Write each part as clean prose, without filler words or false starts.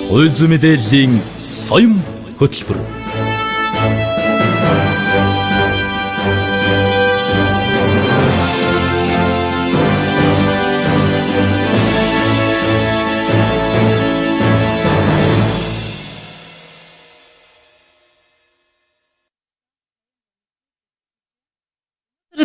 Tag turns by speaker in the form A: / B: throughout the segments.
A: Хууль зүйн мэдээллийн соён хөтөлбөр.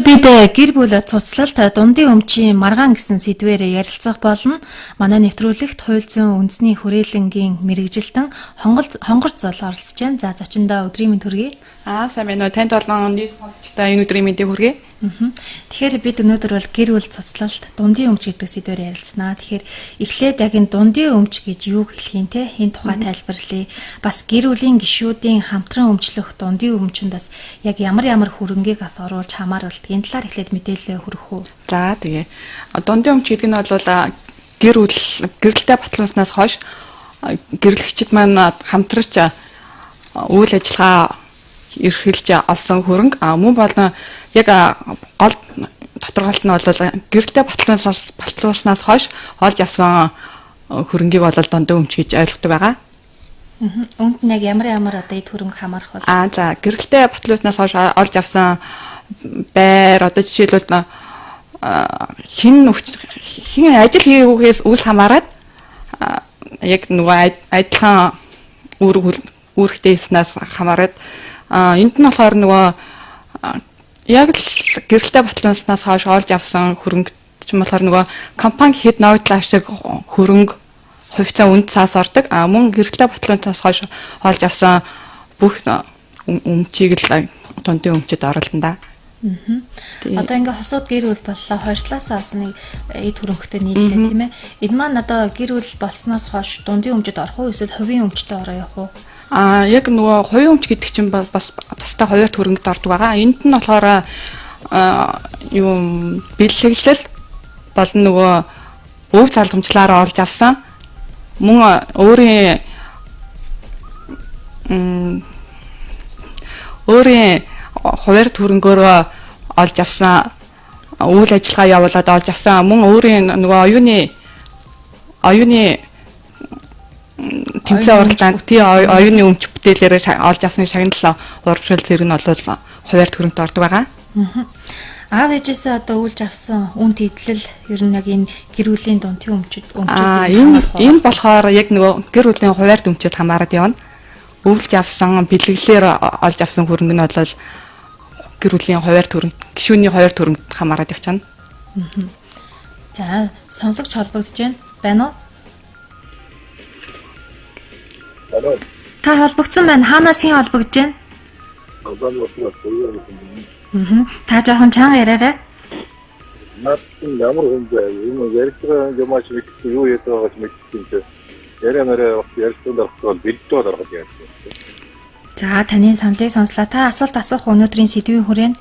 B: Бид гэр бүл цуцлалт дундын өмчийн маргаан гэсэн сэдвээр ярилцах болно. Манай нэвтрүүлэгт хууль зүйн үндэсний хүрээлэнгийн мэргэжилтэн Хонгор зол оролцож байна. За, зочиндоо өдрийн мэнд хүргэе.
C: Аа, сайн байна уу? Танд болон нийт сонсогчдод энэ өдрийн мэндийг хүргэе.
B: Тэгэхээр бид өнөөдөр бол гэр бүл цуцлалт дундын өмч гэдэг сэдвээр ярилцсанаа. Тэгэхээр эхлээд яг энэ дундын өмч гэж юу хэлэх юм те? Энэ тухай тайлбарлая. Бас гэр бүлийн гишүүдийн хамтран өмчлөх дундын өмчөнд бас яг ямар ямар хөрөнгийг бас оруулж хамааруулдаг. Энэ талаар эхлээд мэдээлэл хүргэх үү?
C: За, тэгээ. Дундын өмч гэдэг нь бол гэр бүл гэрэлтэй батлуулснаас хойш гэрлэгчид маань хамтарч үйл ажиллагаа эрхэлж олсон хөрөнгө, мөн болон яг гол тодорхойлолт нь бол гэрэлтэй батлуулснаас хойш олж авсан хөрөнгийг бол дундын өмч гэж ойлгодог байгаа.
B: Үүнд нь яг ямар ямар одоо эд хөрөнгө хамаарах бол?
C: Аа, за, гэрэлтэй батлуулснаас хойш олж авсан байр, одоо жишээлбэл хин хин ажил хийгээгээс үл хамааран яг нөгөө адилхан үүрэгтэй хийснээс хамаарат, энд нь болохоор нөгөө яг л гэрэлтэй батлуулснаас хойш олж авсан хөрөнгө ч юм болохоор нөгөө компани гэхэд ногдлаа шиг хөрөнгө хувьцаа үнд цаас ордог. А мөн гэрэлтэй батлуулснаас хойш олж авсан бүх өмчийг л дундын өмчөд оруулна да.
B: Одоо ингээ хосууд гэр бүл боллоо. Хоёр талаасаа бас нэг эд хөрөнгөтэй нийллээ, тийм ээ. Энэ маань одоо гэр бүл болсноос хойш дундын өмчөд орох уу эсвэл хувийн өмчтөд ороо явах уу?
C: А яг нөгөө хувийн өмч гэдэг чинь бас тусдаа хоёр хөрөнгөд ордог байгаа. Энд нь болохоор юу бэлэглэл болон нөгөө өв залгамжлаар олж авсан мөн өөрийн хуваар хөрөнгөөрөө олж авсан, үйл ажиллагаа явуулаад олж авсан, мөн өөрийн нөгөө оюуны тэмцээн уралдаанд тий оюуны өмч бүтээлээр олж авсан шагнал урамшуул зэрэг нь бол хуваар хөрөнгөд ордог байгаа.
B: Аав ээжээсээ одоо үйлж авсан үн тэдлэл ер нь яг энэ гэр бүлийн дундын өмчөд
C: Энэ болохоор яг нөгөө гэр бүлийн хуваар өмчөд хамаарат явна. Өвлж авсан бэлэглэлээр олж авсан хөрөнгө нь бол гэр бүлийн хуваар хөрөнгө, гишүүний хуваар хөрөнгөд хамаарат явчихна.
B: За, сонсогч холбогдож байна. Байна уу?
D: Алло.
B: Та холбогдсон байна. Хаанаас хэн холбогдож байна? Та жоохон чанга яриарай.
D: Наад чинь ямар хүн бэ? Юм ярьж байгаа юм ач мэдхгүй, юу ярьж байгааг ч мэдхгүй юм чи. Яриа нараа ярьсан дарах бол бэлдээ дарах яаж юм.
B: За, таны саналыг сонслоо. Та асуулт асуух өнөөдрийн сэдвийн хүрээнд.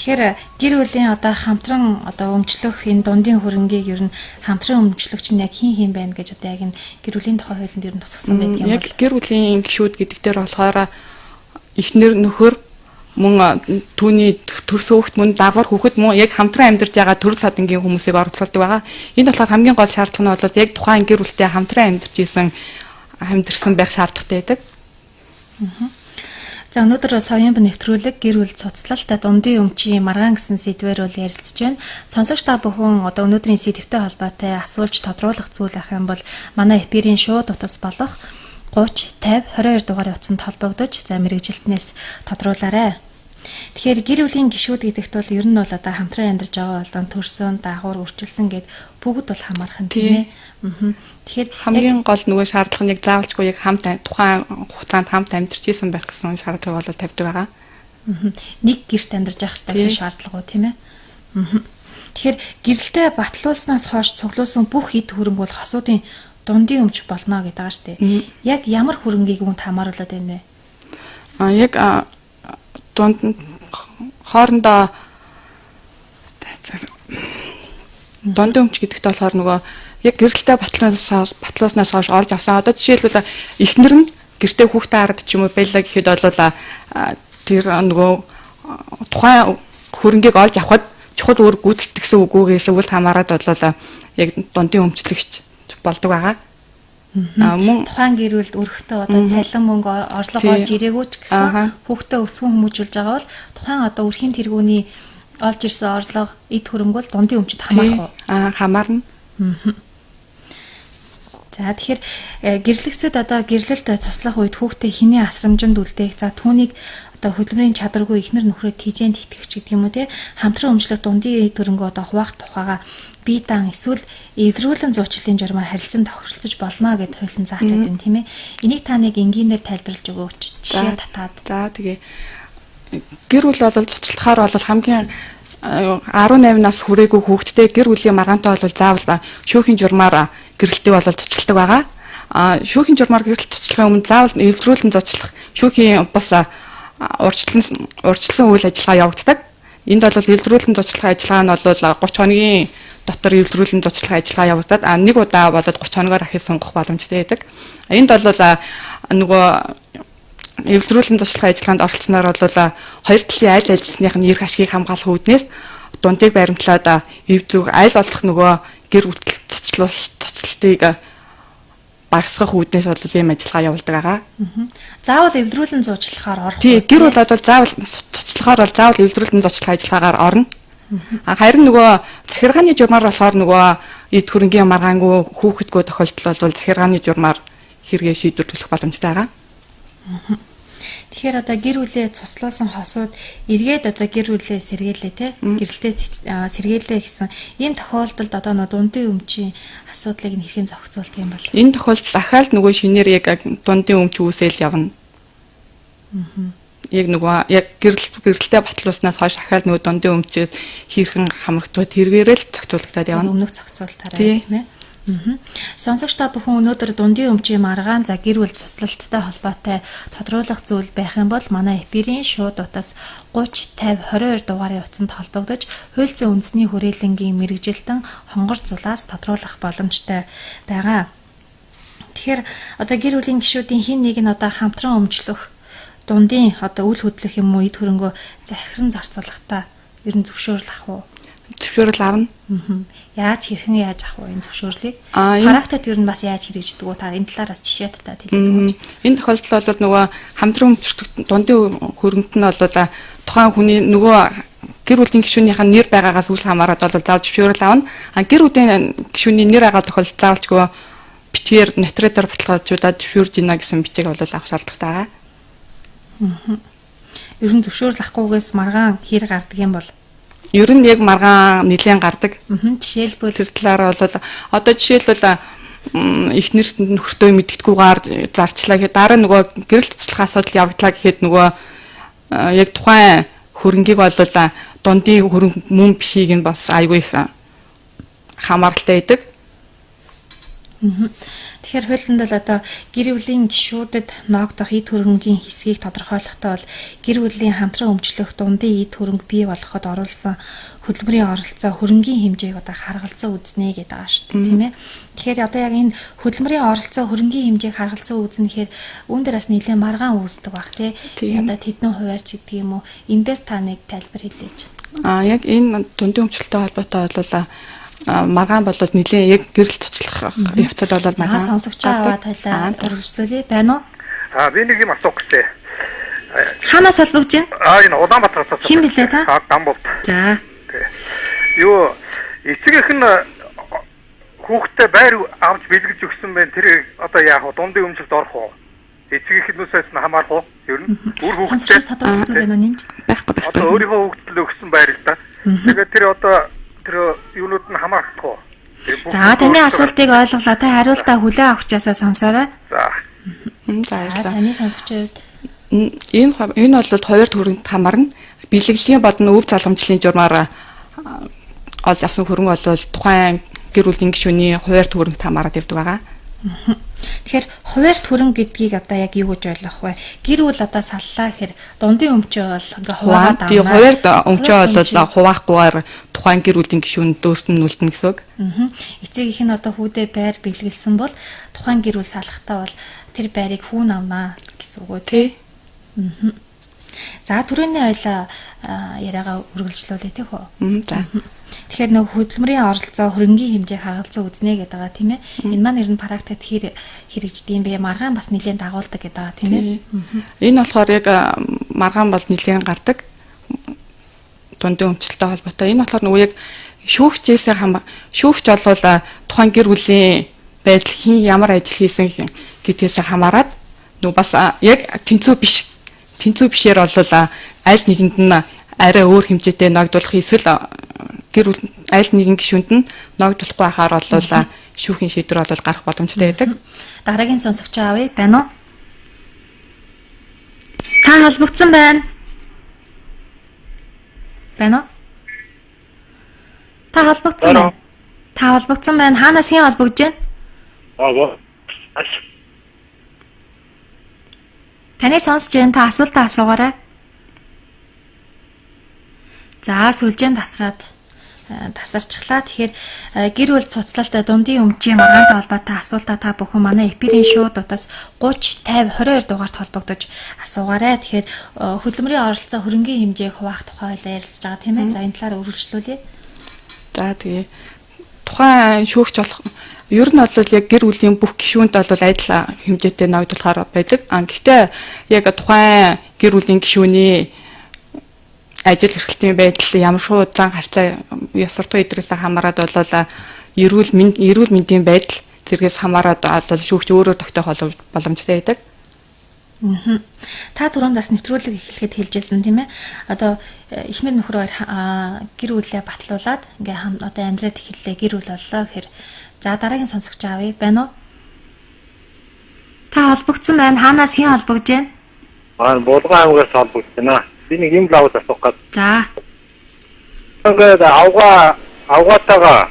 B: Тэгэхээр гэр бүлийн одоо хамтран одоо өмчлөх энэ дундын хөрөнгийг ер нь хамтран өмчлөгч нь яг хин хин байна гэж одоо яг энэ гэр бүлийн тухай хуулинд ер нь тусгасан байдаг юм бол.
C: Яг гэр бүлийн гишүүд гэдэг дээр болохоор эхнэр нөхөр, мөн түүний төрсөн хүүхэд, мөн дагавар хүүхэд, мөн яг хамтран амьдарч байгаа төрөл садангийн хүмүүсийг оролцуулдаг байгаа. Энд болохоор хамгийн гол шаардлага нь бол яг тухайн гэр бүлтэй хамтран амьдарч исэн, амьдарсан байх шаардлагатай байдаг.
B: За, өнөөдөр соён нэвтрүүлэг гэр бүл цуцлалт дундын өмчийн маргаан гэсэн сэдвээр бол ярилцж байна. Сонсогч та бүхэн одоо өнөөдрийн сэдвтэй холбоотой асуулж тодруулах зүйл ах юм бол манай эфирийн шууд утас болох 30 50 22 дугаарын утсанд холбогдож, за, мэргэжилтнээс тодруулаарай. Тэгэхээр гэр бүлийн гишүүд гэдэгт бол ер нь бол одоо хамтран амьдарч байгаа болон төрсөн, даагуур, үрчилсэн гэд бүгд бол хамаарах нь, тийм ээ. Тэгэхээр
C: хамгийн гол нөгөө шаардлага нь яг заавалчгүй яг хамт тухайн хугацаанд хамт амьдарч исэн байх гэсэн шаардлага бол тавьдаг байгаа.
B: Нэг гэрт амьдарч явах хэрэгтэй гэсэн шаардлага уу, тийм ээ. Тэгэхээр гэрэлтэй батлуулснаас хойш цуглуулсан бүх эд хөрөнгө бол хосуудын дундын өмч болно гэдэг байгаа шүү дээ. Яг ямар хөрөнгийг үүнд хамааруулад байна вэ?
C: А яг дунд хоорондоо дундын өмч гэдэгт болохоор нөгөө яг гэрэлтэй батлуулснаас хойш олж авсан. Одоо жишээлбэл эхнэр нь гэртээ хүүхдээ хараад ч юм уу байлаа гэхэд бол тэр нөгөө тухайн хөрөнгийг олж авахад чухал үүрэг гүйцэтгэсэн үгүйгээс үл хамааран бол яг дундын өмчлөгч болдог байгаа. Мөн
B: тухайн гэр бүлд өрхтөө одоо цалин мөнгө орлого олж ирээгүй ч гэсэн хүүхдээ өсгөн хүмүүжүүлж байгаа бол тухайн одоо өрхийн тэргүүний олж ирсэн орлого эд хөрөнгө бол дундын өмчөд хамаарах уу?
C: Хамаарна.
B: За, тэгэхээр гэрлэгсэд одоо гэрлэлт цуслах үед хүүхдээ хэний асрамжинд үлдээх, за түүнийг одоо хөдөлмөрийн чадваргүй эхнэр нөхрөө тэжээнд итгэх ч гэдэг юм уу те, хамтран өмчлөх дундын эд хөрөнгөө одоо хуваах тухайга бие даан эсвэл эвлэрүүлэн зуучлалын журмаар харилцан тохиролцож болно гэд хуулийн заачаад байна, тийм ээ. Энийг та нэг энгийнээр тайлбарлаж өгөөч. Жишээ татаад.
C: За, тэгээ гэр бүл бол цуцлахаар бол хамгийн 18 нас хүрээгүй хүүхэдтэй гэр бүлийн маргаантай бол заавал шүүхийн журмаар гэрэлтийг бол цуцалдаг байгаа. Шүүхийн журмаар гэрэлт цуцлахын өмнө заавал эвлэрүүлэн зуучлах шүүхийн бас урьдчилсан үйл ажиллагаа явагддаг. Энд бол эвлэрүүлэн зуучлах ажиллагаа нь бол 30 хоногийн дотор эвлэрүүлэн зуучлах ажиллагаа явагдаад нэг удаа бол 30 хоногоор ахиж сунгах боломжтой байдаг. Энд бол нөгөө эвлэрүүлэн зуучлах ажиллагаанд оролцсноор бол хоёр талын аль альных нь эрх ашигыг хамгаалах үүднээс дундыг баримтлаад эв зүг аль болох нөгөө гэр бүл цуцлалтыг багасгах үүднээс бол ийм ажиллагаа явуулдаг байгаа.
B: Заавал эвлэрүүлэн зуучлахаар орох.
C: Тий, гэр бүл бол заавал цуцлахаар бол заавал эвлэрүүлэн зуучлах ажиллагаагаар орно. Харин нөгөө захиргааны журмаар болохоор нөгөө эд хөрөнгийн маргаангүй хүүхэдгүй тохиолдол бол захиргааны журмаар хэрэгээ шийдвэр төлөх боломжтой байгаа.
B: Тэгэхээр одоо гэр бүлээ цуслуулсан хосууд эргээд одоо гэр бүлээ сэргээлээ те, гэрэлтэй сэргээлээ гэсэн ийм тохиолдолд одоо нөө дундын өмчийн асуудлыг нь хэрхэн зохицуулдаг юм бол?
C: Энэ тохиолдолд ахаал нөгөө шинээр яг дундын өмч үүсэл явна. Яг нөгөө яг гэрэлтэй батлуулснаас хойш ахаал нөгөө дундын өмчөд хэрхэн хамрагдах тэргээрээ л зохицуулагдаад явна.
B: Өмнөх зохицуултаараа, тийм ээ. Сонсогч та бүхэн өнөөдөр дундын өмчийн маргаан, за гэр бүл цуслалттай холбоотой тодруулах зүйл байх юм бол манай эфирийн шууд утас 30 50 22 дугаарын утсанд холбогдож хууль зүйн үндэсний хүрээлэнгийн мэргэжилтэн хонгор зулаас тодруулах боломжтой байгаа. Тэгэхээр одоо гэр бүлийн гишүүдийн хэн нэг нь одоо хамтран өмчлөх дундын одоо үл хөдлөх юм уу эд хөрөнгөө захиран зарцуулахдаа ер нь зөвшөөрөл авах уу?
C: Зөвшөөрөл авна.
B: Яаж, хэрхэн яаж авах вэ энэ зөвшөөрлийг? Практикт ер нь бас яаж хэрэгждэг үү? Та энэ талаараас жишээ татаад хэлээд өгөөч.
C: Энэ тохиолдолд бол нөгөө хамтран өмчлөх дундын хөрөнгөт нь бол тухайн хүний нөгөө гэр бүлийн гишүүнийхээ нэр байгаагаас үл хамааран бол заавал зөвшөөрөл авна. Гэр бүлийн гишүүний нэр байгаа тохиолдолд заавалчгүй бичгээр нотариатаар баталгаажуулаад зөвшөөрж ийна гэсэн бичиг бол авах шаардлагатай байгаа.
B: Ер нь зөвшөөрөл авахгүйгээс маргаан хэр гардаг юм бол?
C: Ер нь яг маргаан нэлээн гардаг.
B: Жишээлбэл
C: тэр талаараа бол одоо жишээлбэл эхнэр нөхөртөө мэдгэдэггүйгээр зарчлаа гэхэд дараа нөгөө гэрэл цуцлах асуудал явагдлаа гэхэд нөгөө яг тухайн хөрөнгийг бол дундын хөрөнгө мөн бишийг нь бас айгүй их хамааралтай байдаг.
B: Тэгэхээр хуулинд бол одоо гэр бүлийн гишүүдэд ноогдох эд хөрөнгийн хэсгийг тодорхойлохдоо бол гэр бүлийн хамтран өмчлөх дундын эд хөрөнгө бий болгоход оруулсан хөдөлмөрийн оролцоо хөрөнгийн хэмжээг одоо харгалзан үзнэ гэдэг байгаа шүү дээ, тийм ээ. Тэгэхээр одоо яг энэ хөдөлмөрийн оролцоо хөрөнгийн хэмжээг харгалзан үзнэ гэхээр үүн дээр бас нэлээд маргаан үүсдэг баг, тий. Одоо тэдэн хувиар ч гэдэг юм уу. Энэ дээр та нэг тайлбар хэлээч.
C: Яг энэ дундын өмчлөлттэй холбоотой бол маргаан болоод нэлээд яг гэрэл цуцлах явцад болоод
B: маргаан сонсогч аваа тайлаа өргөжлүүлээ байна уу?
E: Би нэг юм асуух гэсэн.
B: Хаанаас холбогдож
E: байна? Энэ Улаанбаатараас.
B: Хэн билээ та?
E: Дамболт.
B: За.
E: Юу, эцэг эх нь хүүхдээ байр авч бэлгэж өгсөн байх. Тэр одоо яах вэ? Дундын өмчлөлд орох уу? Эцэг эхнүүсээс нь хамаарах уу? Ер нь үр хүүхдээ
B: тодорхой зүйл байна уу нэмж?
C: Байхгүй.
E: Одоо өөрийнхөө хүүхдэд л өгсөн байр л да. Тэгээд тэр одоо тэр юунууд нь хамаарах уу?
B: За, таны асуултыг ойлголоо. Та хариултаа хүлээн авахчаасаа сонсоорой.
E: За.
C: За, баярлалаа.
B: Саний сонсогчид
C: энэ бол хоёр төрөнд хамаарна. Бэлгэлийн болон өв залгамжлалын журмаар олж авсан хөрөнгө бол тухайн гэр бүлийн гишүүний хувиар төгрөгт хамаарат явдаг байгаа.
B: Тэгэхээр хувиар хөрөнгө гэдгийг одоо яг юу гэж ойлгох вэ? Гэр бүл одоо саллаа гэхээр дундын өмчөө бол ингээ хуваагаад авна.
C: Тийм, хувиар өмчөө бол хуваахгүйгээр тухайн гэр бүлийн гишүүнд өөрт нь үлдэнэ гэсэн үг.
B: Эцэг их нь одоо хүүдээ байр бэлгэлсэн бол тухайн гэр бүл салахдаа бол тэр байрыг хүүн авна гэсэн үг үү?
C: Тий.
B: За түрүүний ойлоо яриагаа үргэлжлүүлээ тийх үү?
C: За.
B: Тэгэхээр нөгөө хөдөлмөрийн оролцоо хөрөнгийн хэмжээг харгалзан үзнэ гэдэг байгаа тийм ээ. Энэ маань ер нь практикт хэр хэрэгждэг юм бэ? Маргаан бас нэлээд дагуулдаг гэдэг байгаа тийм ээ.
C: Энэ болохоор яг маргаан бол нэлээд гардаг дундын өмчлөлтэй холбоотой. Энэ болохоор нөгөө яг шүүгчээсээ шүүгч болвол тухайн гэр бүлийн байдал хэн ямар ажил хийсэн гэдгээс хамаарат нөгөө бас яг тэнцүү биш тэнцүү бишээр бол аль нэгэнд нь арай өөр хэмжээтэй ногдуулах эсвэл гэр бүл аль нэгэн гишүүнд нь ногдуулахгүй байхаар бол шүүхийн шийдвэр бол гарах боломжтой байдаг.
B: Дараагийн сонсогч авъя байна уу? Та холбогдсон байна. Байна уу? Та холбогдсон байна. Та холбогдсон байна. Хаанаас хэн холбогдож байна?
D: Аа.
B: Таны сонсож байна. Та асуултаа асуугаарай. За сүлжээнд тасраад тасарчглаа. Тэгэхээр гэр бүл цуцлалтай дундын өмчийн маргаантай холбоотой асуултаа та бүхэн манай эпирийн шууд утас 30 50 22 дугаарт холбогдож асуугаарай. Тэгэхээр хөдөлмөрийн оролцоо хөрөнгийн хэмжээг хуваах тухай ойлоо ярилцж байгаа тийм ээ. За энэ талаар үргэлжлүүлье.
C: За тэгээ тухайн шүүгч болох ер нь бол яг гэр бүлийн бүх гишүүнд бол адил хэмжээтэй ногдуулахаар байдаг. А гэхдээ яг тухайн гэр бүлийн гишүүний ажил эрхлэлтийн байдал ямар шууд зан харьцаа ёс суртахуун эдрээс хамаарат бол эрүүл мэндийн байдал зэргээс хамаарат бол шүүгч өөрөөр тогтоох боломжтой байдаг.
B: Та түрүүнд бас нэвтрүүлэг эхлэхэд хэлжсэн тийм ээ. Одоо эхнэр нөхөр хоёр гэр бүлээ батлуулаад ингээ одоо амьдраад эхэллээ, гэр бүл боллоо гэхээр за дараагийн сонсогч авъя байна уу? Та холбогдсон байна. Хаанаас хэн холбогдож байна?
D: Аа, Булган аймагаас холбогдож байна. Би нэг юм лавж асуух гээд.
B: За.
D: Ингээд авгаатайгаа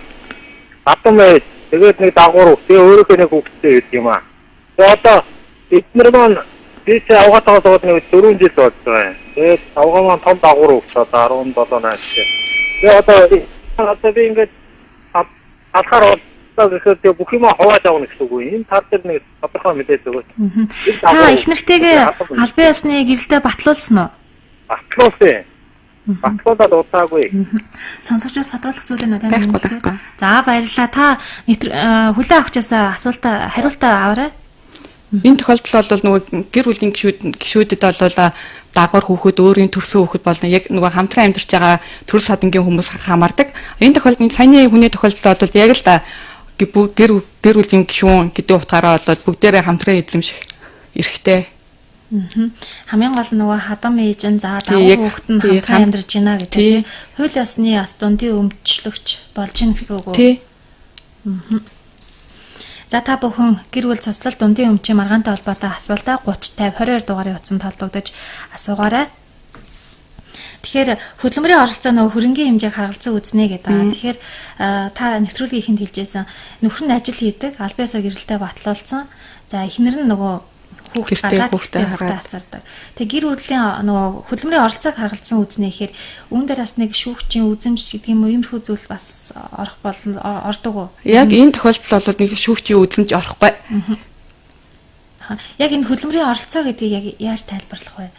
D: хатан байж тэгээд нэг дагуур тэгээ өөрийнхөө нэг хүүхэдтэй байдаг юм аа. Тэгээ одоо эднэр маань би чи авгаатайгаа суугаад нэг 4 жил болж байгаа юм. Тэгээд авгаа маань том дагуур хүүхэд одоо 17 настай. Тэгээ одоо би ингээд алхаар боллоо гэхээр тэгээ бүх юмаа хувааж авна гэсэн үг үү? Энэ тал дээр нэг тодорхой мэдээлэл өгөөч.
B: Та их нэртэйгээ албан ёсны гэрэлтэй батлуулсан уу?
D: Батлуулсан. Батлуулаад удаагүй.
B: Сонсогчдод тодруулах зүйл нь үү тань нэмэлт. За баярлалаа. Та хүлээн авчаасаа асуултаа хариултаа аваарай.
C: Энэ тохиолдолд бол нөгөө гэр бүлийн гишүүдэд бол дагавар хүүхэд өөрийн төрсөн хүүхэд болно. Яг нөгөө хамтран амьдарч байгаа төрөл садангийн хүмүүс хамаардаг. Энэ тохиолдолд саяны хүний тохиолдолд бол яг л гэр бүлийн гишүүн гэдэг утгаараа бол бүгдээрээ хамтран эзэмших эрхтэй.
B: Хамгийн гол нь нөгөө хадам ээж нь за дагуу хүүхэд нь хамтран амьдарч байна гэдэг тийм. Хууль ёсны бас дундын өмчлөгч болж гин гэсэн үг үү?
C: Тий.
B: За та бүхэн гэр бүл цуцлал дундын өмчийн маргаантай холбоотой асуултаа 30 50 22 дугаарын утсанд холбогдож асуугаарай. Тэгэхээр хөдөлмөрийн оролцоо нөгөө хөрөнгийн хэмжээг харгалзан үзнэ гэдэг байгаа. Тэгэхээр та нэвтрүүлгийн ихэнд хэлжсэн нөхөр нь ажил хийдэг, албан ёсоор гэрэлтэй батлуулсан. За эхнэр нь нөгөө хүүхд гаргаад хүүхдээ асардаг. Тэгээ гэр бүлийн нөгөө хөдөлмөрийн оролцоог харгалзан үзнэ гэхээр үүн дээр бас нэг шүүгчийн үзэмж гэдэг юм уу иймэрхүү зүйл бас орох болно ордог уу?
C: Яг энэ тохиолдолд бол нэг шүүгчийн үзэмж орохгүй.
B: Яг энэ хөдөлмөрийн оролцоо гэдгийг яг яаж тайлбарлах вэ?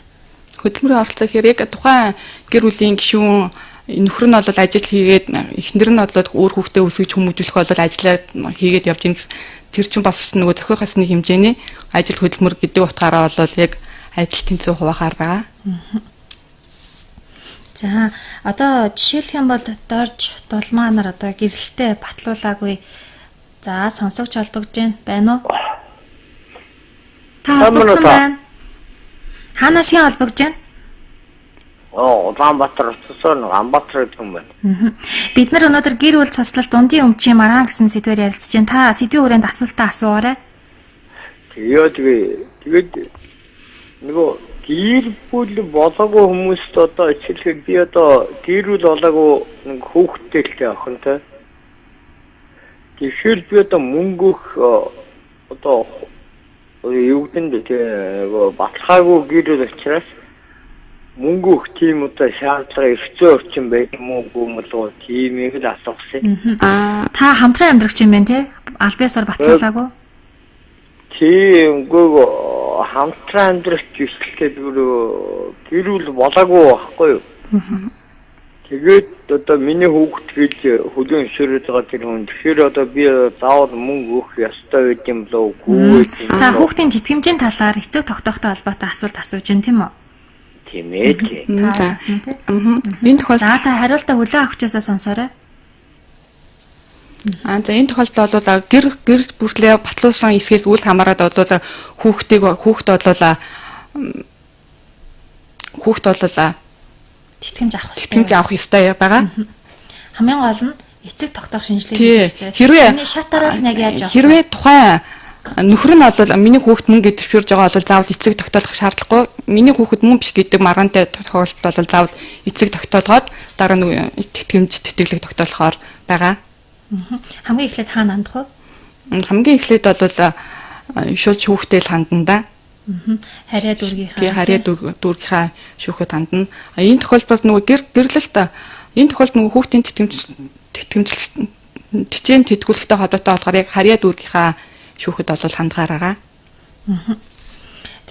C: Хөдөлмөрийн оролцоо гэхээр яг тухайн гэр бүлийн гишүүн нөхөр нь бол ажил хийгээд эхнэр нь бол өөр хүүхдээ өсгөж хүмүүжүүлэх бол ажиллаа хийгээд явж ийн. Тэр чинь бас нөгөө зохиох ёсны хэмжээний ажил хөдөлмөр гэдэг утгаараа бол яг адил тэнцүү хуваахаар байгаа.
B: За одоо жишээлх юм бол дорж дулмаа нар одоо гэрэлтэй батлуулаагүй. За сонсогч холбогдож байна уу? Та холбогдсон байна. Хаанаас хэн холбогдож байна?
F: Улаанбаатар утасаар Амбаатар гэдэг юм байна.
B: Бид нар өнөөдөр гэр бүл цуцлал дундын өмчийн маргаан гэсэн сэдвээр ярилцж байна. Та сэдвийн хүрээнд асуултаа асуугаарай.
F: Тэгээд нөгөө гэр бүл болоогүй хүмүүст одоо жишээлбэл би одоо гэр бүл болоогүй нэг хүүхэдтэй л охинтой. Тэгэхээр би одоо мөнгө өгөх одоо юу гэдэг нь тэгээ баталгаагүй гэр бүл учраас мөнгө өгөх тийм одоо шаардлага эрх зүйн орчин байх юм уу гүмэл үү тиймийг л асуусан.
B: Та хамтран амьдрагч юм байна те? Албан ёсоор батлуулаагүй? Тийм,
F: үгүй хамтран амьдрагч биш л дээ. Гэр бүл болоогүй байхгүй юу? Тэгээд одоо миний хүүхэд гэж хүлээн зөвшөөрöd байгаа тэр хүн. Тэгэхээр одоо би заавал мөнгө өгөх ёстой байд юм болов уу? Үгүй байд юм
B: Та
F: болов уу?
B: хүүхдийн тэтгэмжийн талаар эцэг тогтоохтой холбоотой асуулт асууж байна тийм үү?
F: Тийм ээ тийм.
B: Та
C: За.
B: ойлгосон тий.
C: Энэ тохиолдолд
B: За та хариултаа хүлээн авахчаасаа сонсоорой.
C: За энэ тохиолдолд бол гэр бүрлээ батлуулсан эсхээс үл хамааран бол хүүхдийг хүүхд бол хүүхд бол
B: Тэтгэмж авах хэрэгтэй.
C: тэтгэмж авах ёстой байгаа.
B: Хамгийн гол нь эцэг тогтоох шинжилгээ
C: Тий.
B: хийх ёстой.
C: Хэрвээ
B: Миний шатарал нь яг яаж явах вэ?
C: Хэрвээ тухайн нөхөр нь бол миний хүүхэд мөнгө зөвшөөрж байгаа бол заавал эцэг тогтоолох шаардлагагүй. Миний хүүхэд мөн биш гэдэг маргаантай тохиолдолд бол заавал эцэг тогтоолгоод дараа нь тэтгэмж тэтгэлэг тогтоолохоор байгаа.
B: Хамгийн эхлээд хаана хандах вэ?
C: Хамгийн эхлээд бол шууд шүүхтэй л хандна да.
B: Харьяа дүүргийнхаа.
C: Тий, харьяа дүүргийнхаа шүүхэд хандна. Энэ тохиолдолд нөгөө гэр гэрлэлт энэ тохиолдолд нөгөө хүүхдийн тэтгэмж тэтгэмжлэлт тэжээн тэтгүүлэхтэй холбоотой болохоор яг харьяа дүүргийнхаа шүүхэд бол хандгаар байгаа.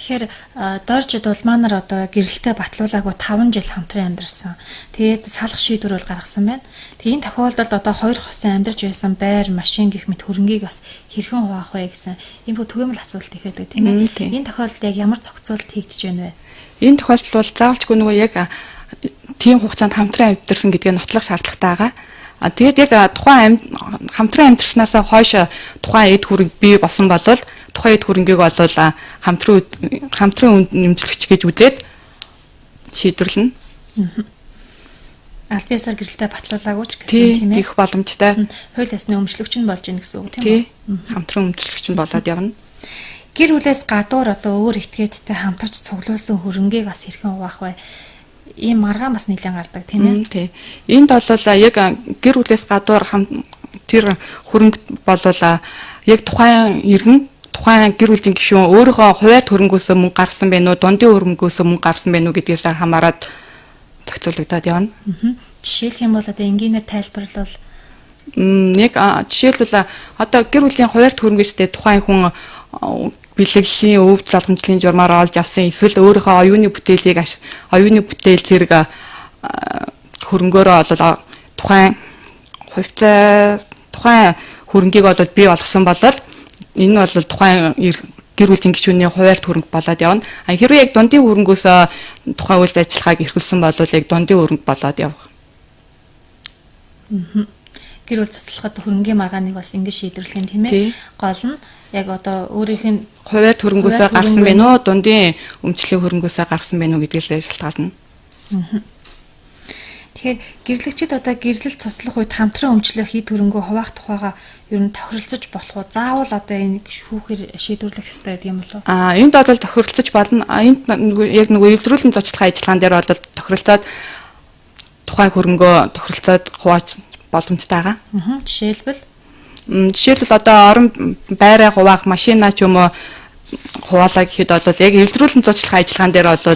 B: Тэгэхээр Дорж дулмаа нар одоо гэрэлтэй батлуулаагүй 5 жил хамтран амьдарсан. Тэгээд салах шийдвэр бол гаргасан байна. Тэгээд энэ тохиолдолд одоо хоёр хосын амьдарч байсан байр, машин гэх мэт хөрөнгийг бас хэрхэн хуваах вэ гэсэн ийм хөө түгээмэл асуулт их байдаг тийм ээ. Энэ тохиолдолд яг ямар зохицуулт хийгдэж байна вэ?
C: Энэ тохиолдолд бол заавалчгүй нөгөө яг тийм хугацаанд хамтран амьдарсан гэдгээ нотлох шаардлагатай байгаа. Тэгээд яг тухайн хамтран амьдарснаасаа хойш тухайн эд хөрөнгө бий болсон бол тухайн эд хөрөнгийг бол хамтран нэмжлэгч гэж үзээд шийдвэрлэнэ.
B: Аль биесээр гэрэлтэй батлуулаагүй ч гэсэн тийм ээ.
C: Их боломжтой.
B: Хууль ёсны өмчлөгч нь болж ийн гэсэн үг тийм үү?
C: Хамтран өмчлөгч нь болоод явна.
B: Гэр бүлээс гадуур одоо өөр этгээдтэй хамтарч цуглуулсан хөрөнгийг бас хэрхэн хуваах вэ? Ийм маргаан бас нэлээд гардаг тийм ээ.
C: Тий. Энд бол яг гэр бүлээс гадуур тэр хөрөнгө бол яг тухайн иргэн тухайн гэр бүлийн гишүүн өөрийнхөө хувиар хөрөнгөөсөө мөнгө гаргасан байна уу, дундын хөрөнгөөсөө мөнгө гаргасан байна уу гэдгээс хамаарат зохицуулагдаад явна.
B: Жишээлх юм бол одоо энгийнээр тайлбарлавал
C: яг жишээлбэл одоо гэр бүлийн хувиар хөрөнгөөсөө тухайн хүн бэлэглэлийн өв залгамжлалын журмаар олж авсан эсвэл өөрийнхөө оюуны бүтээлийг оюуны бүтээл зэрэг хөрөнгөөрөө бол тухайн хувьцаа тухайн хөрөнгийг бол бий болгосон бол энэ нь бол тухайн гэр бүлийн гишүүний хувиар хөрөнгө болоод явна. А хэрвээ яг дундын хөрөнгөөс тухайн үйл ажиллагааг эрхэлсэн бол яг дундын хөрөнгө болоод явах.
B: Гэр бүл цуцлахад хөрөнгийн маргааныг бас ингэж шийдвэрлэх юм тийм ээ. Гол нь яг одоо өөрийнх нь
C: хувиар хөрөнгөөсөө гарсан байна уу, дундын өмчлөлийн хөрөнгөөсөө гарсан байна уу гэдгээс шалтгаална.
B: Тэгэхээр гэрлэгчид одоо гэрлэл цуцлах үед хамтран өмчлөх хэд хөрөнгөө хуваах тухайга ер нь тохиролцож болох уу? Заавал одоо энэ шүүхээр шийдвэрлэх ёстой гэдэг юм болов уу?
C: Энд бол тохиролцож болно. Энд яг нөгөө эвдрүүлэн зочлох ажиллагаан дээр бол тохиролцоод тухайн хөрөнгөө тохиролцоод хувааж боломжтой байгаа.
B: Жишээлбэл
C: одоо орон байраа хуваах, машина ч юм уу хуваалаа гэхэд бол яг эвдрүүлэн зочлох ажиллагаан дээр бол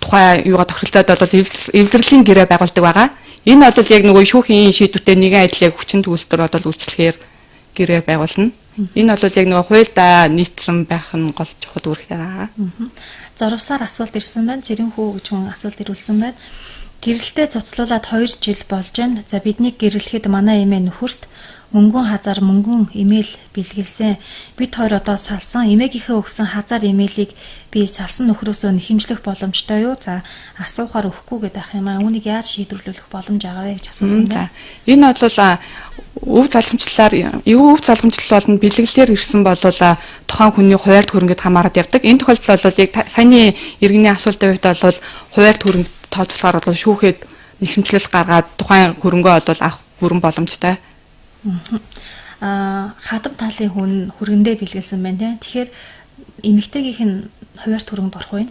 C: тухайн юугаа тохиролцоод бол эвдрэлийн гэрээ байгуулдаг байгаа. Энэ бол яг нөгөө шүүхийн шийдвэртэй нэгэн адил яг хүчин төгөлдөр бол үйлчлэхээр гэрээ байгуулна. Энэ бол яг нөгөө хуульдаа нийцсэн байх нь гол чухал үүрэгтэй байгаа.
B: Зурвсаар асуулт ирсэн байна. Цэрэн хүү гэж хүн асуулт ирүүлсэн байна. Гэрэлтэй цуцлуулаад 2 жил болж байна. За биднийг гэрлэхэд манай эмээ нөхөрт мөнгөн хазаар мөнгөн имэйл бэлгэлсэн. Бид хоёр одоо салсан. Эмээгийнхээ өгсөн хазаар имэйлийг би салсан нөхрөөсөө нэхэмжлэх боломжтой юу? За асуухаар өгөхгүй гэдэг ах юм аа. Үүнийг яаж шийдвэрлэх боломж байгаа вэ гэж асуусан байна.
C: Энэ бол өв залгамжлалаар өв залгамжлал болон бэлгэлээр ирсэн бол тухайн хүний хувиар хөрөнгөд хамаарат явдаг. Энэ тохиолдолд бол яг саяны иргэний асуултын хувьд бол хувиар хөрөнгө тооцоолохоор бол шүүхэд нэхэмжлэл гаргаад тухайн хөрөнгөө бол авах бүрэн боломжтой.
B: Хадам талын хүн хөргөндөө бэлгэлсэн байна тийм. Тэгэхээр эмэгтэйгийнх нь хувиарт хөрөнгөнд орох уу?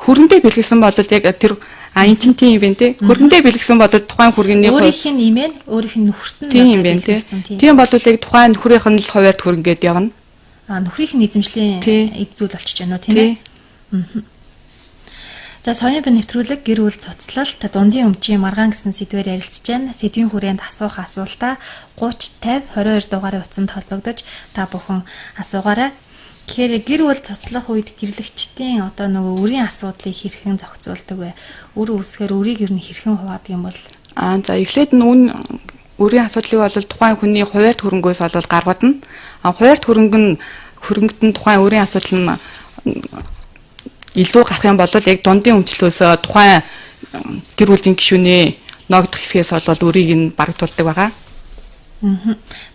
C: Хөргөндөө бэлгэлсэн бол яг тэр энэ чинь тийм юм байна тий. Хөргөндөө бэлгэлсэн бол тухайн хөргөний
B: өөрийнх нь имэн, өөрийнх нь нөхөрт нь
C: тийм юм байна тий. Тийм бол яг тухайн нөхрийнх нь л хувиарт хөрөнгөд явна.
B: Нөхрийнх нь эзэмшлийн эд зүйл болчихж байна уу тийм ээ? За соён бин нэвтрүүлэг гэр бүл цуцлалт дундын өмчийн маргаан гэсэн сэдвээр ярилцж байна. Сэдвийн хүрээнд асуух асуултаа 30 50 22 дугаарын утсанд холбогдож та бүхэн асуугаарай. Тэгэхээр гэр бүл цуцлах үед гэрлэгчдийн одоо нөгөө үрийн асуудлыг хэрхэн зохицуулдаг вэ? Үр үүсгээр үрийг ер нь хэрхэн хуваадаг юм бол?
C: За эхлээд нь үрийн асуудлыг бол тухайн хүний хуваарь хөрөнгөөс бол гаргуулна. Хуваарь хөрөнгө нь хөрөнгөд нь тухайн үрийн асуудал нь илүү гарах юм бол яг дундын өмчлөөс тухайн гэр бүлийн гишүүний ногдох хэсгээс бол үрийг нь барагдуулдаг байгаа.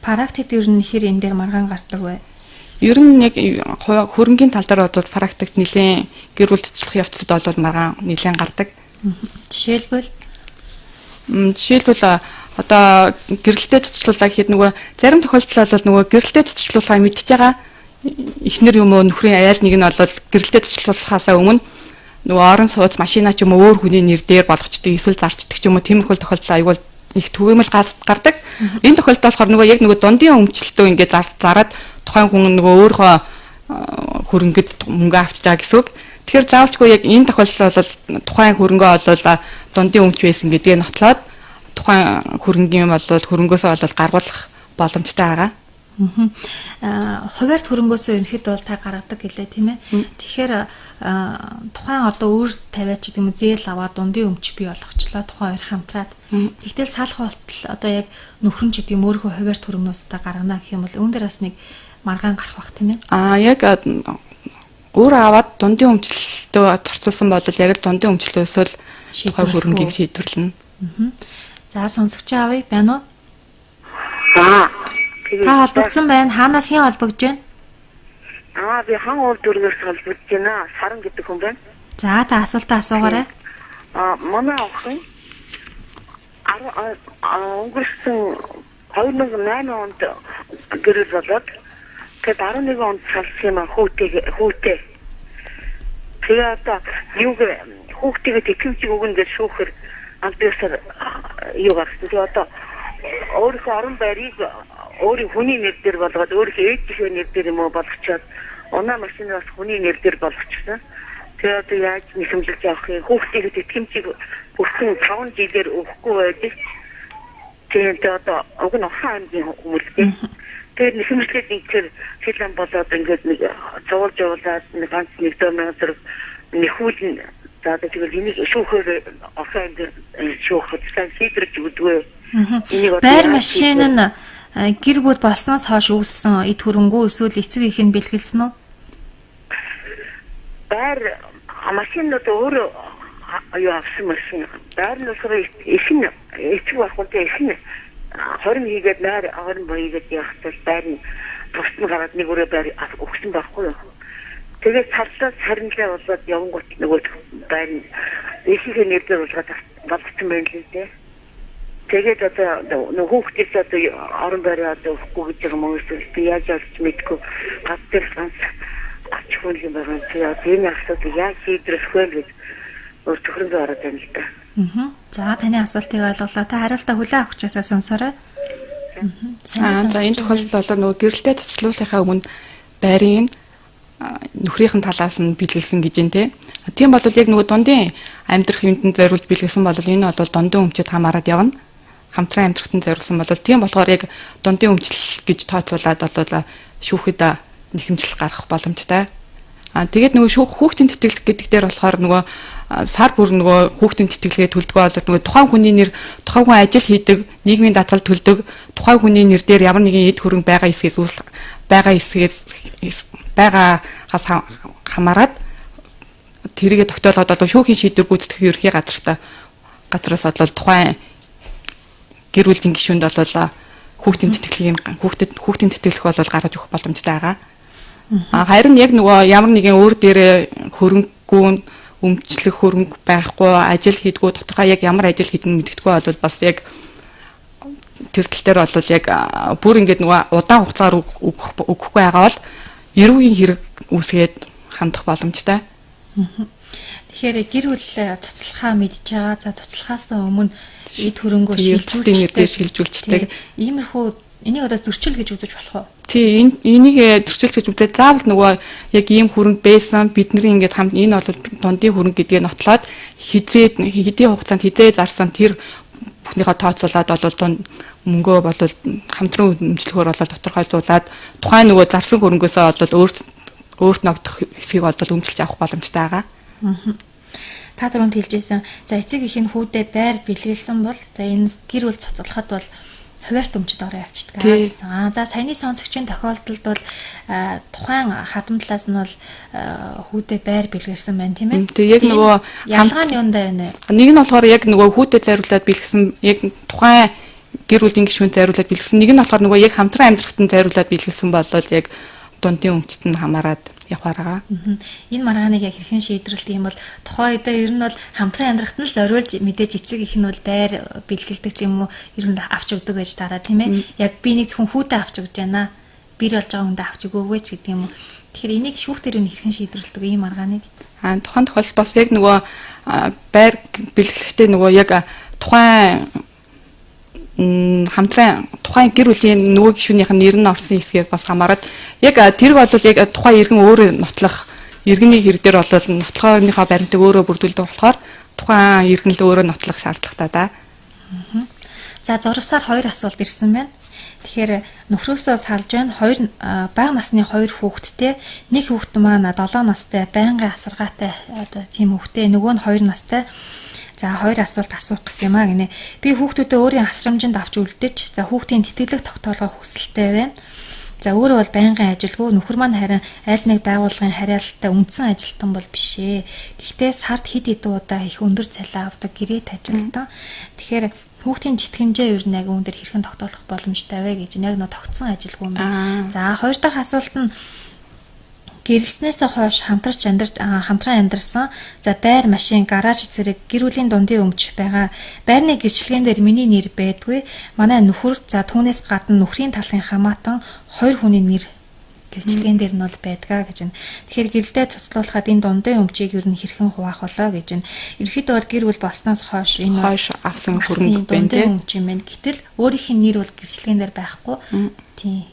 B: Практикт ер нь хэр энэ дээр маргаан гардаг вэ?
C: Ер нь яг хөрөнгийн тал дээр бол практикт нэлээд гэр бүл цэцлэх явцад бол маргаан нэлээд гардаг.
B: Жишээлбэл
C: Жишээлбэл одоо гэрэлтэй цэцлүүлаа гэхэд нөгөө зарим тохиолдолд бол нөгөө гэрэлтэй цэцлүүлэхаа мэдж байгаа эхнэр юм уу нөхрийн айл нэг нь бол гэрэлтэй цэцлүүлэхаасаа өмнө нөгөө орон сууц машина ч юм уу өөр хүний нэр дээр болгочдөг эсвэл зарчдаг ч юм уу тиймэрхүү тохиолдол айгүй их түгээмэл гардаг. Энэ тохиолдолд болохоор нөгөө яг нөгөө дундын өмчлөлтөө ингээд зараад тухайн хүн нөгөө өөрийнхөө хөрөнгөд мөнгө авчиж байгаа гэсэн үг. Тэгэхээр заавалчгүй яг энэ тохиолдолд бол тухайн хөрөнгөө бол дундын өмч байсан гэдгээ нотлоод тухайн хөрөнгийн бол хөрөнгөөсөө бол гаргуулах боломжтой байгаа.
B: Хуваарьт хөрөнгөөсөө ерөнхийдөө бол та гаргадаг гэлээ тийм ээ. Тэгэхээр тухайн одоо өөр тавиач гэдэг юм уу зээл аваад дундын өмч бий болгочлоо тухайн хоёр хамтраад. Тэгтэл салах болтол одоо яг нөхрөн ч гэдэг юм өөрийнхөө хуваарьт хөрөнгөөс одоо гаргана гэх юм бол үүн дээр бас нэг маргаан гарах бах тийм ээ.
C: Яг өөр аваад дундын өмчлөлтөө торцуулсан бол яг л дундын өмчлөлөөсөө л тухайн хөрөнгийг шийдвэрлэнэ.
B: За сонсогч авъя байна уу?
G: За.
B: Та холбогдсон байна. Хаанаас хэн холбогдож байна?
G: Би хан уул дүүргээс холбогдож байна. Саран гэдэг хүн байна.
B: За та асуултаа асуугаарай.
G: Манай охин өнгөрсөн 2008 онд гэрэл болоод тэгээд 11 онд салсан юм хүүтэй. Тэгээ одоо юуг хүүхдийгээ тэтгэвчийг өгнө гэж шүүхэр аль биесээр юу гаргасан. Тэгээ одоо өөрийнхөө орон байрыг өөрийн хүний нэр дээр болгоод өөрийнхөө ээжийнхээ нэр дээр юм уу болгочоод унаа машин бас хүний нэр дээр болгочихсон. Тэгээ одоо яаж нэхэмлэж авах юм? Хүүхдийн тэтгэмжийг өссөн 5 жилээр өгөхгүй байдаг. Тэгээд одоо уг нь Орхон аймгийн хүмүүлтэй. Тэгээд нэхэмжлээд ингэхээр хэл ам болоод ингээд нэг цугуулж явуулаад нэг ганц нэг 100,000 зэрэг нэхүүлнэ. За тэгэл энийг шүүхээр Орхон аймгийн шүүхэд сайн шийдвэрж өгдөгөө.
B: Энийг байр машин нь гэр бүл болсноос хойш үүссэн эд хөрөнгөө эсвэл эцэг их нь бэлгэлсэн үү?
G: Байр машинууд өөрөө юу авсан машин. Байр нь болохоор их нь эцэг багтай их нь хорин хийгээд найр хорин хийгээд явахтал байр нь тусад нь гараад нэг өрөө байр өгсөн байхгүй юу? Тэгээд царлаа сарнилаа болоод явангууд нөгөө байр нь ихийнхээ нэр дээр болгоод болгоцсон байна л дээ. Тэгээд одоо нөгөө хүүхдээс одоо орон байраа одоо өгөхгүй гэж байгаа юм уу? Би яаж олж мэдгүй гад дээр ганц ач хүн юм байгаа. Тэгээд энэ асуудлыг яаж шийдвэрлэх вэ гэж өөр төхрөнгө ороод байна л да.
B: За таны асуултыг ойлголоо. Та хариултаа хүлээн авах часаа сонсоорой.
C: За энэ тохиолдолд бол нөгөө гэрэлтэй цоцлуулахаа өмнө байрын нөхрийнхэн талаас нь бэлгэлсэн гэж юм те. Тийм бол яг нөгөө дундын амьдрах юмд зориулж бэлгэлсэн бол энэ бол дундын өмчөд хамаарат явна. Хамтран амьдрахтан зориулсан бол тийм болохоор яг дундын өмчлөл гэж тооцоолаад бол шүүхэд нэхэмжлэл гаргах боломжтой. Тэгээд нөгөө хүүхдийн тэтгэлэг гэдэг дээр болохоор нөгөө сар бүр нөгөө хүүхдийн тэтгэлгээ төлдөг бол нөгөө тухайн хүний нэр, тухайн хүн ажил хийдэг, нийгмийн даатгал төлдөг, тухайн хүний нэр дээр ямар нэгэн эд хөрөнгө байгаа хэсгээс байгаа хэсгээс байгаагаас хамаарат тэрийгэ тогтоолгоод бол шүүхийн шийдвэр гүйцэтгэх ерхий газраас бол тухайн гэр бүлийн гишүүнд бол хүүхдийн тэтгэлгийг хүүхдийн тэтгэлэг бол гаргаж өгөх боломжтой байгаа. Харин яг нөгөө ямар нэгэн өөр дээрээ хөрөнгөгүй өмчлөх хөрөнгө байхгүй, ажил хийдгүү, тодорхой яг ямар ажил хийдэн мэддэхгүй бол бас яг тэр тал дээр бол яг бүр ингээд нөгөө удаан хугацаар өгөхгүй байгаа бол эрүүгийн хэрэг үүсгээд хандах боломжтой.
B: Тэгэхээр гэр бүл цуцлахаа мэдж байгаа. За цуцлахаас өмнө эд хөрөнгөө шилжүүлждэг. Иймэрхүү энийг одоо зөрчил гэж үзэж болох уу?
C: Тий, энийг зөрчил гэж үзээд заавал нөгөө яг ийм хөрөнгө байсан бидний ингээд хамт энэ бол дундын хөрөнгө гэдгээ нотлоод хизээд хэдийн хугацаанд хизээ зарсан тэр бүхнийхээ тооцоолоод бол дунд мөнгөө бол хамтран өмчлөхөөр бол тодорхойлуулад тухайн нөгөө зарсан хөрөнгөөсөө бол өөр өөрт ногдох хэсгийг бол өмчлөж авах боломжтой байгаа.
B: Та түрүүнд хэлжсэн. За, эцэг их нь хүүдээ байр бэлгэлсэн бол за энэ гэр бүл цуцлахад бол хуваарт өмчөд ороо явчихдаг гэсэн. За, саяны сонсогчийн тохиолдолд бол тухайн хадам талаас нь бол хүүдээ байр бэлгэлсэн байна, тийм ээ.
C: Тэг яг нөгөө
B: ялгаа нь юундаа байна вэ?
C: Нэг нь болохоор яг нөгөө хүүдээ зориулаад бэлгэсэн, яг тухайн гэр бүлийн гишүүнд зориулаад бэлгэсэн. Нэг нь болохоор нөгөө яг хамтран амьдрахад нь зориулаад бэлгэлсэн бол яг дундын өмчт нь хамаарат явахаар байгаа.
B: Энэ маргааныг яг хэрхэн шийдвэрлэх юм бол тухайн үедээ ер нь бол хамтран амьдрахад нь л зориулж мэдээж эцэг их нь бол байр бэлгэлдэг ч юм уу, ер нь авч өгдөг гэж тараа, тийм ээ. Яг би нэг зөвхөн хүүтэй авч өгч байна. Бэр болж байгаа хүндээ авч өгөөгүй ч гэдэг юм уу. Тэгэхээр энийг шүүхтэр юу хэрхэн шийдвэрлэдэг ийм маргааныг?
C: Тухайн тохиолдолд бас яг нөгөө байр бэлгэлэхдээ нөгөө яг тухайн хамтран тухайн гэр бүлийн нөгөө гишүүнийх нь нэр нь орсон хэсгээс бас хамаарат яг тэрг бол яг тухайн иргэн өөрөө нотлох, иргэний хэрэг дээр бол нотлохооныхоо баримтыг өөрөө бүрдүүлдэг болохоор тухайн иргэн л өөрөө нотлох шаардлагатай да.
B: За, зурвсаар хоёр асуулт ирсэн байна. Тэгэхээр нөхрөөсөө салж байна. Хоёр бага насны хоёр хүүхэдтэй. Нэг хүүхэд маань 7 настай, байнгын асаргаатай одоо тийм хүүхдээ, нөгөө нь 2 настай. За, хоёр асуулт асуух гэсэн юм а гинэ. Би хүүхдүүдээ өөрийн асрамжинд авч үлдэж, за хүүхдийн тэтгэлэг тогтоолгох хүсэлтэй байна. За, өөрөө бол байнгын ажилгүй, нөхөр маань харин аль нэг байгууллагын хариалттай үндсэн ажилтан бол биш ээ. Гэхдээ сард хэд хэдэн удаа их өндөр цалин авдаг гэрээт ажилтан. Тэгэхээр хүүхдийн тэтгэмжээ ер нь яг үүн дээр хэрхэн тогтоолох боломжтой вэ гэж, яг нөө тогтсон ажилгүй юм. За, хоёр дахь асуулт нь гэрлэснээс хойш хамтарч амьдарч хамтран амьдарсан. За, байр, машин, гараж зэрэг гэр бүлийн дундын өмч байгаа. Байрны гэрчлэгэн дээр миний нэр байдгүй. Манай нөхөр, за түүнээс гадна нөхрийн талын хамаатан хоёр хүний нэр гэрчлэгэн дээр нь бол байдгаа гэж байна. Тэгэхээр гэрэлдээ цуцлуулахад энэ дундын өмчийг ер нь хэрхэн хуваах болоо гэж байна. Ерөнхийдөө бол гэр бүл болсноос хойш энэ
C: хойш авсан хөрөнгө
B: байна, тийм өмч юм байна. Гэтэл өөрийнх нь нэр бол гэрчлэгэн дээр байхгүй. Тийм.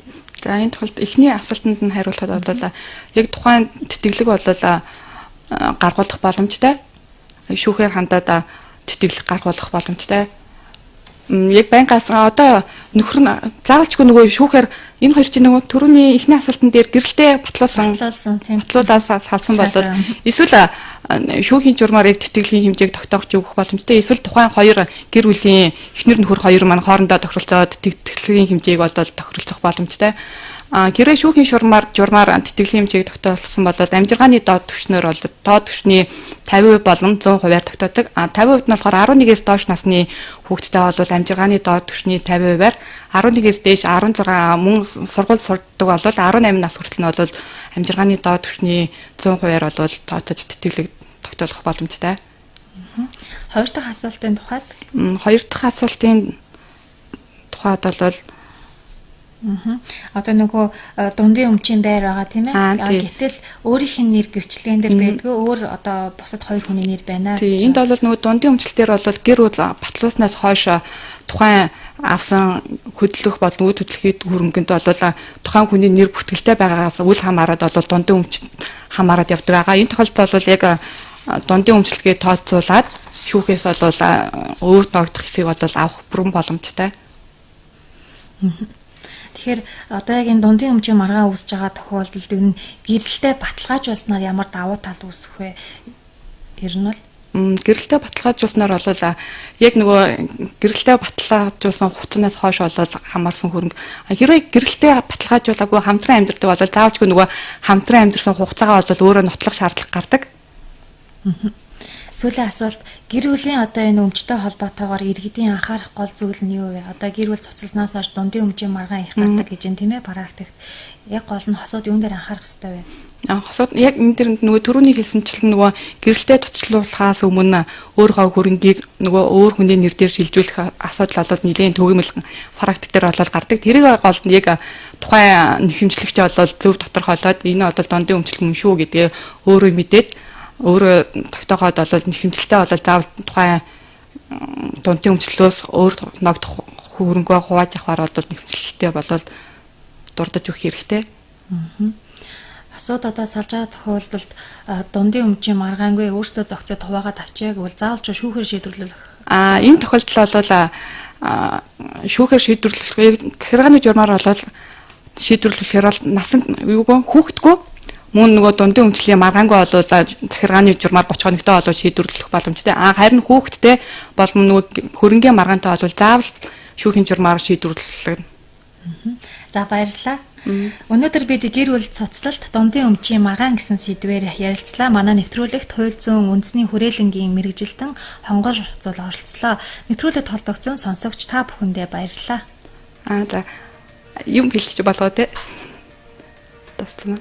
C: За, энэ тохиолдолд эхний асуултанд нь хариулахад бол яг тухайн тэтгэлэг бол гаргуулах боломжтой. Шүүхээр хандаад тэтгэлэг гаргуулах боломжтой. Яг байнгаас одоо нөхөр нь заавалчгүй нөгөө шүүхээр энэ хоёр чинь нөгөө түрүүний эхний асуултан дээр гэрэлтэй батлуулсан
B: тийм
C: батлуулаас салсан бол эсвэл шүүхийн журмаар яг тэтгэлийн хэмжээг тогтоох өгөх боломжтой. Эсвэл тухайн хоёр гэр бүлийн эхнэр нөхөр хоёр маань хоорондоо тохиролцоод тэтгэлийн хэмжээг бол тохиролцох боломжтой. Хэрвээ шүүхийн шурмаар журмаар тэтгэлийн хэмжээг тогтоолсон бол амжиргааны доод түвшнээр бол доод түвшний 50% болон 100%-аар тогтоодог. 50% нь болохоор 11-ээс доош насны хүүхэдтэй бол амжиргааны доод түвшний 50%-аар, 11-ээс дээш 16 мөн сургууль сурдаг бол 18 нас хүртэл нь бол амжиргааны доод түвшний 100%-аар бол тооцож тэтгэлэг тогтоолох боломжтой.
B: Хоёр дахь асуултын тухайд
C: хоёр дахь асуултын тухайд бол
B: Одоо нөгөө дундын өмчийн байр байгаа, тийм ээ. Гэтэл өөрийнх нь нэр гэрчлэгэн дээр байдгүй, өөр одоо бусад хоёр хүний нэр байна.
C: Тийм, энд бол нөгөө дундын өмчлөлтөөр бол гэр бүл батлуулснаас хойш тухайн авсан хөдлөх болон үд хөдлөхийн хөрөнгөнд бол тухайн хүний нэр бүртгэлтэй байгаагаас үл хамааран бол дундын өмч хамаарат явдаг байгаа. Энэ тохиолдолд бол яг дундын өмчлөлтийг тооцоолаад шүүхээс бол өөр ногдох хэсгийг бол авах бүрэн боломжтой.
B: Тэгэхээр одоо яг энэ дундын өмчийн маргаан үүсэж байгаа тохиолдолд ер нь гэрэлтэй баталгаажуулснаар ямар давуу тал үүсэх вэ? Ер нь бол
C: гэрэлтэй баталгаажуулснаар бол яг нөгөө гэрэлтэй баталгаажуулсан хугацаанаас хойш бол хамаарсан хөрөнгө. Хэрвээ гэрэлтэй баталгаажуулаагүй хамтран амьдардаг бол заавчгүй нөгөө хамтран амьдарсан хугацаагаа бол өөрөө нотлох шаардлага гардаг.
B: Сүүлийн асуулт, гэр бүлийн одоо энэ өмчтэй холбоотойгоор иргэдийн анхаарах гол зүйл нь юу вэ? Одоо гэр бүл цуцалснаас хойш дундын өмчийн маргаан их гардаг гэж юм, тийм ээ, практикт. Яг гол нь хосууд юун дээр анхаарах ёстой вэ?
C: Хосууд яг энэ дэр нөгөө түрүүний хэлсэнчлэн нөгөө гэрэлтэй тоцлуулахаас өмнө өөрийнхөө хөрөнгийг нөгөө өөр хүний нэр дээр шилжүүлэх асуудал бол нэлээд төгөөмөл практик дээр бол гардаг. Тэрийг гол нь яг тухайн нэхэмжлэгч бол зөв тодорхойлоод энэ бол дундын өмчлөг юм шүү гэдгээ өөрөө мэдээд өөрөө тогтоогоод бол нэхэмжлэлтэй бол заавал тухайн дундын өмчлөлөөс өөр ногдох хөрөнгөө хувааж авахар бол нэхэмжлэлтэй болол дурдж өгөх хэрэгтэй.
B: Асууд одоо салж байгаа тохиолдолд дундын өмчийн маргаангүй өөртөө зохицоод хуваагаад авчия гэвэл заавал ч шүүхээр шийдвэрлэх.
C: Энэ тохиолдолд бол шүүхээр шийдвэрлэх яг захиргааны журмаар бол шийдвэрлэхээр бол насан юугүй хүүхэдгүй Мөн нөгөө дундын өмчлийн маргаангүй болвол захиргааны журмаар 30 хоногтой болвол шийдвэрлэх боломжтой. А харин хүүхэдтэй бол мөн нөгөө хөрөнгийн маргаантай болвол заавал шүүхийн журмаар шийдвэрлэх.
B: За баярлалаа. Өнөөдөр бид гэр бүл цуцлалт дундын өмчийн маргаан гэсэн сэдвээр ярилцлаа. Манай нэвтрүүлэгт хууль зүйн үндэсний хүрээлэнгийн мэргэжилтэн Хонгор зул оролцлоо. Нэвтрүүлэгт холбогдсон сонсогч та бүхэндээ баярлалаа.
C: Аа за юм хэлчих болоо те. Тасцсан.